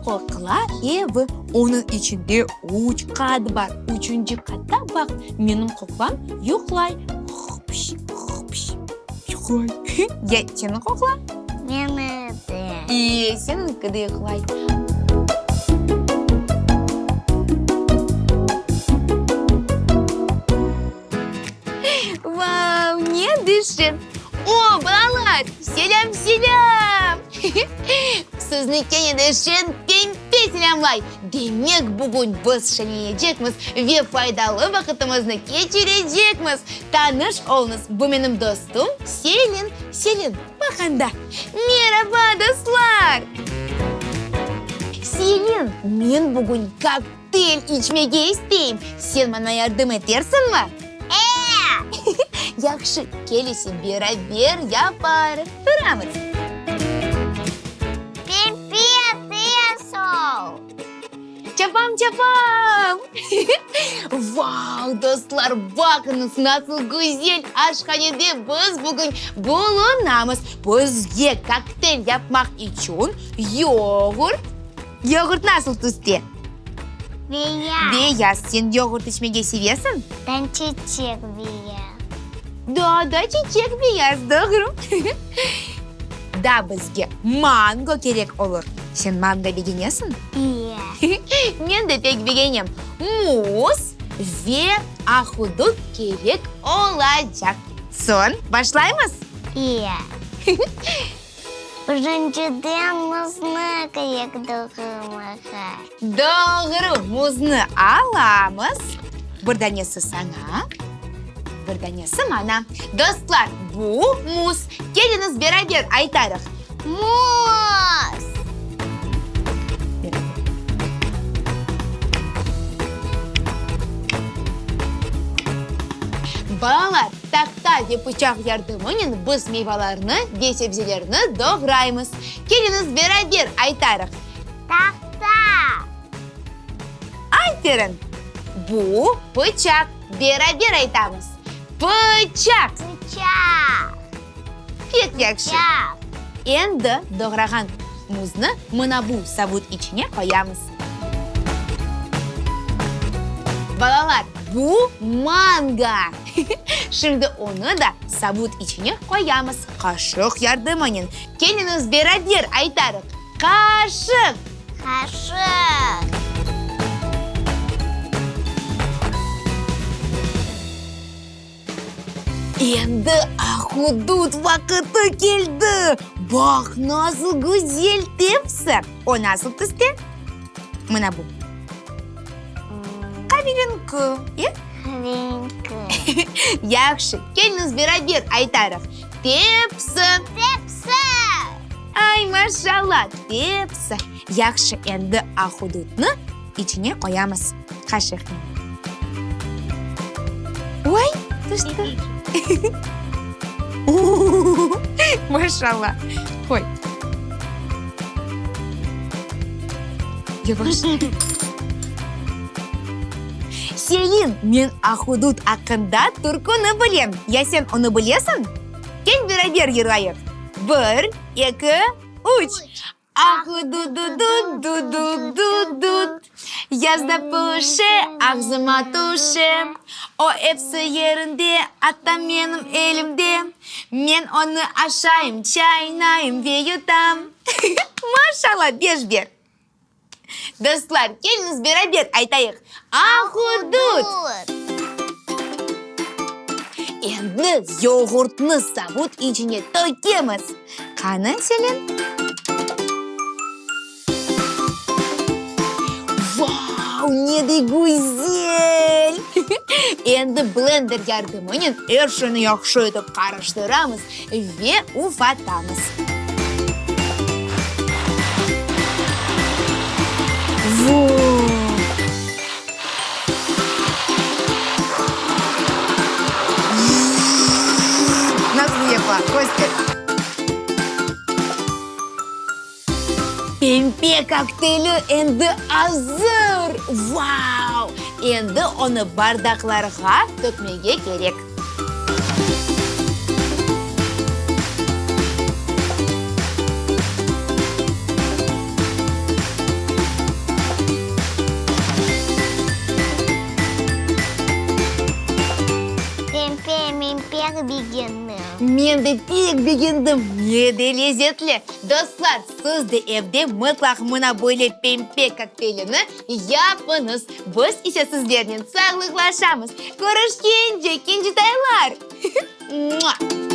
Qoqla evi. Onıñ içinde üç qat bar. Üçünci qatta, baq, menim qoqlam yuqlay. Hıpş, hıpş, yuqlay. Ya seniñ qoqlañ? Meni de. E, seniñki de yuqlay. Vau, ne dişin! O, balalar, selâm, selâm! Sizni kene de şen Pempe selâmlay! Demek, bugün biz şenlenecekmiz ve faydalı vaqıtımıznı keçirecekmiz. Tanış oluñız, bu menim dostum Selin. Selin, baq anda! Meraba, dostlar! Selin, men bugün kokteyl içmege isteyim. Sen maña yardım etersiñmi? E! Yahşı, kel ise beraber yaparıq. Turamız. Pempe, tez ol! Çapam, çapam! Vau, dostlar, baqıñız, nasıl güzel aşhanede biz bugün bulunamız! Bizge kokteyl yapmaq içün yoğurt, yoğurt nasıl tüste? Beyaz. Beyaz. Sen yoğurt içmege sevesiñ? Ben çeçek beyaz. Da, da, çeçek beyaz, doğru. Da bizge mango kerek olur. Sen mango begenesiñ? İye. Men de pek begenem. Muz ve ahudut kerek olacaq. Soñ, başlaymız? İye. Birinciden muznı kerek doğramağa. Doğru, muznı alamız. Bir danesi saña, bir danesi maña. Dostlar, bu muz. Keliñiz beraber aytarıq. Muz! Balalar, tahta ve pıçaq yardımınen biz meyvalarnı ve sebzelerni doğraymız. Keliñiz beraber aytarıq. Tahta! Aferin! Bu, pıçaq. Beraber aytamız. Pıçaq! Pıçaq! Pek yahşı. Pıçaq! Endi doğrağan muznı mına bu savut içine qoyamız. Balalar, bu mango. Şimdi onı da savut içine qoyamız, qaşıq yardımınen. Keliñiz beraber aytarıq, Qaşıq! Qaşıq! Endi ahudut vaqıtı keldi! Baq, nasıl güzel tepsi! O nasıl tüste? Mına bu. Qaverenki, e? Qaverenki. Yahşı, keliñiz beraber aytarıq, Tepsi! Tepsi! Ay, maşallah, tepsi! Yahşı, endi ahudutnı içine qoyamız qaşıqnen. Oy, tüşti. Maşallah, qoy. Yavaş. Selin, men ahudut aqqında türküni bilem. Ya sen onı bilesiñ? Kel beraber yırlayıq. Bir, eki, üç. Ahudududududududu, Yazda pişe, ağzıma tüşe. O episi yerinde, atta menim elimde. Men onı aşayım, çaynayım ve yutam. Maşallah, beş ber. Dostlar, keliñiz beraber aytayıq, Ahudut! Endi yoğurtnı savut içine tökemiz. Qani, Selin? Vau, ne de güzel! Endi blender yardımınen er şeyni yahşı etip qarıştıramız ve ufatamız. Nasıl yapa? Köster. Pempe kokteyli endi azır! Vau! Endi onı bardaqlarğa tökmege kerek. Pek begendim. Men de pek begendim. Ne de lezetli! Dostlar, siz de evde mıtlaq mına böyle pempe kokteylini yapıñız. Biz ise sizlernen sağlıqlaşamız. Körüşkence, kencitaylar! Mua!